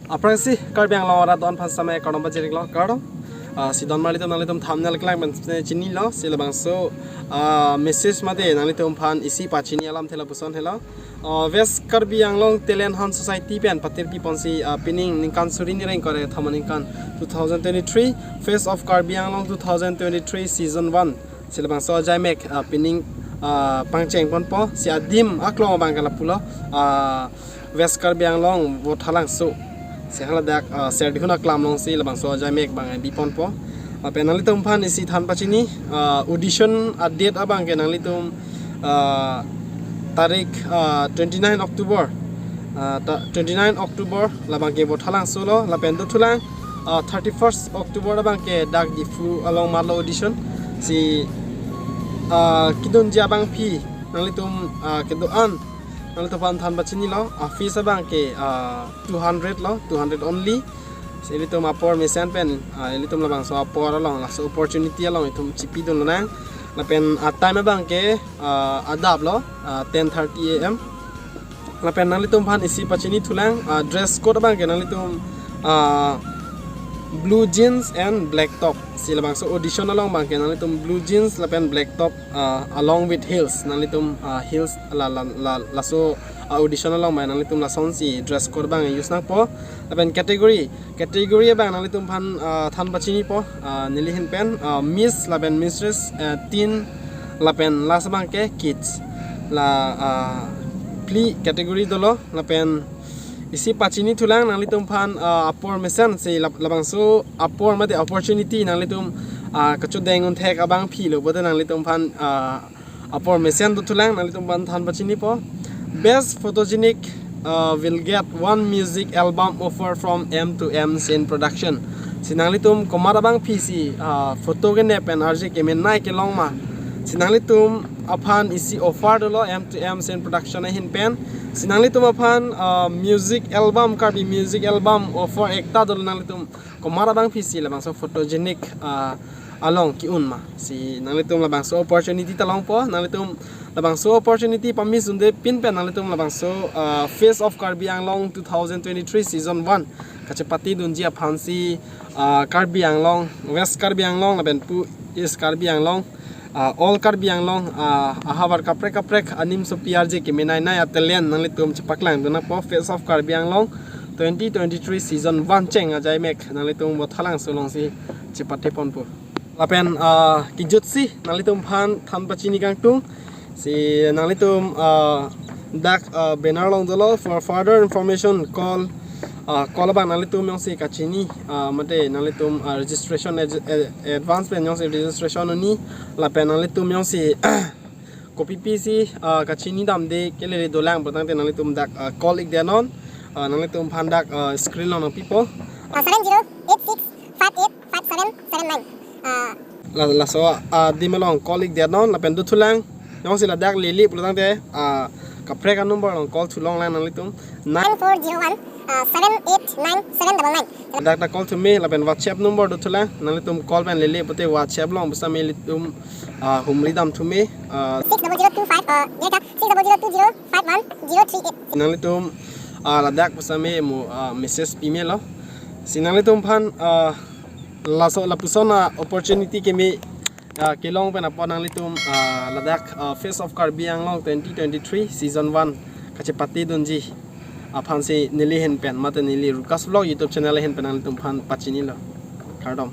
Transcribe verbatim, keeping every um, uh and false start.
Aphrangsi Karbi Anglong arat don aphan samai kardom pajirlo, kardom. Ah, si don marli atum nanglitum thumbnail kelang pen chinilo, si labangso, ah, message mate nanglitum aphan isi pachini alamthe lapuson helo. Ah, West Karbi Anglong Talent Hunt Society pen patir piponsi, ah, pining ningkan suri ni reng kore thama ningkan two thousand twenty-three, Face of Karbi Anglong two thousand twenty-three season one. Si labangso ajaimek, ah, pining, ah, pangcheng ponpo, si adim aklong abang ke lapulo, ah, West Karbi Anglong Vothatlangso. Si haladak, ah, Serdihun aklam alongsi labangso ajaimek abang biponpo. Lapen nanglitum aphan isi than pachini, ah, audition a-date abang ke nanglitum, ah, tarik, ah, twenty-nine October. Ah, ta-, twenty-nine October labang ke Vothatlangso lo, lapen dothulang, ah, thirty-first October abang ke dak Diphu along matlo audition. Si, ah, kedunji abangpi nanglitum, ah, kedo-an nanglitum aphan than pachinilo, ah, fees abang ke, ah, two hundred lo, two hundred only. Si ilitum apor mesen pen, ah, ilitum labangso apor along, laso opportunity along itum chipidun lonang. Lapen, ah, time abang ke, ah, adaplo, ah, ten thirty A M. Lapen nanglitum aphan isi pachini thulang, ah, dress code abang ke nanglitum, ah, blue jeans and black top. Si labangso audition along abang ke nanglitum blue jeans lapen black top, ah, along with heels. Nanglitum, ah, heels la, la, la, laso, ah, audition along abang nanglitum lasonsi dress code abang use nangpo. Lapen category, category abang nanglitum aphan, ah, than pachinipo, ah, neli ahin pen, ah, Miss lapen Mistress, ah, Teen lapen last abang ke Kids. La, ah, phli category dolo, lapen isi pachini thulang nanglitum aphan, ah, apor mesen si lab-, labangso apor mate opportunity nanglitum, ah, kachedeng un thek abangpi lo pulote nanglitum aphan, ah, apor mesen dothulang, nanglitum aphan than pachinipo. Best photogenic, uh, will get one music album offer from M two M Scene Production. Si nanglitum komat abangpi si, uh, photo kenep pen arje kemenei kelong ma, si nanglitum aphan isi offer dolo M two M Scene Production ahin pen. Si nanglitum aphan, uh, music album, Karbi music album offer ekta dolo, nanglitum komat abangpi si labangso photogenic, uh, along ke-un ma. Si nanglitum labangso opportunity ta longpo, nanglitum labangso opportunity pamiss dunde pin pen nanglitum labangso, uh, Face of Karbi Anglong two thousand twenty-three season one kachepatedunji aphansi, uh, Karbi Anglong, West Karbi Anglong lapen pu East Karbi Anglong, uh, all Karbi Anglong, uh, ahavar kaprek kaprek animsopi arje kemenei nei a-talent nanglitum chepaklangdun nangpo, Face of Karbi Anglong twenty twenty-three season one cheng ajaimek nanglitum Vothatlangso alongsi chepate ponpo. Lapen, ah, kejutsi nanglitum aphan than pachini kangtung. Si nanglitum, ah, dak, ah, banner along dolo. For further information, call, ah, call abang nanglitum jongsi kachini, ah, mate nanglitum, ah, registration ad-, ad-, advance pen jongsi registration un-e, lapen nanglitum jongsi kopi pisi, ah, kachinidamde kelele dolang pulotangte nanglitum dak, ah, call ik denon, ah, nanglitum aphan dak, ah, screen along nangpipo. Ah, seven zero eight six five eight five seven seven nine. Ah, la, laso, ah, adim along call ik denon lapen dothulang. Jongsi ladak lele pulotangte, ah, kaprek a-number along call thulonglang nanglitum. Nine four zero one, ah, seven eight nine seven double nine. Dak ta call thume lapen WhatsApp number dothulang. Nanglitum call pen lele pute WhatsApp along pusitame ilitum, ah, humri damthume, ah, six double zero two five, ah, ya ka, six double zero two zero five one zero three eight. Nanglitum, ah, ladak pusitame mo, ah, message pimelo. Si nanglitum aphan, ah, laso lapuson a-opportunity keme, ah, kelong pen apot nanglitum, ah, ladak, ah, Face of Karbi Anglong twenty twenty-three season one kachepatedunji aphansi neli ahin pen mate neli Rukas Vlog YouTube channel ahin pen nanglitum aphan pachinilo. Kardom.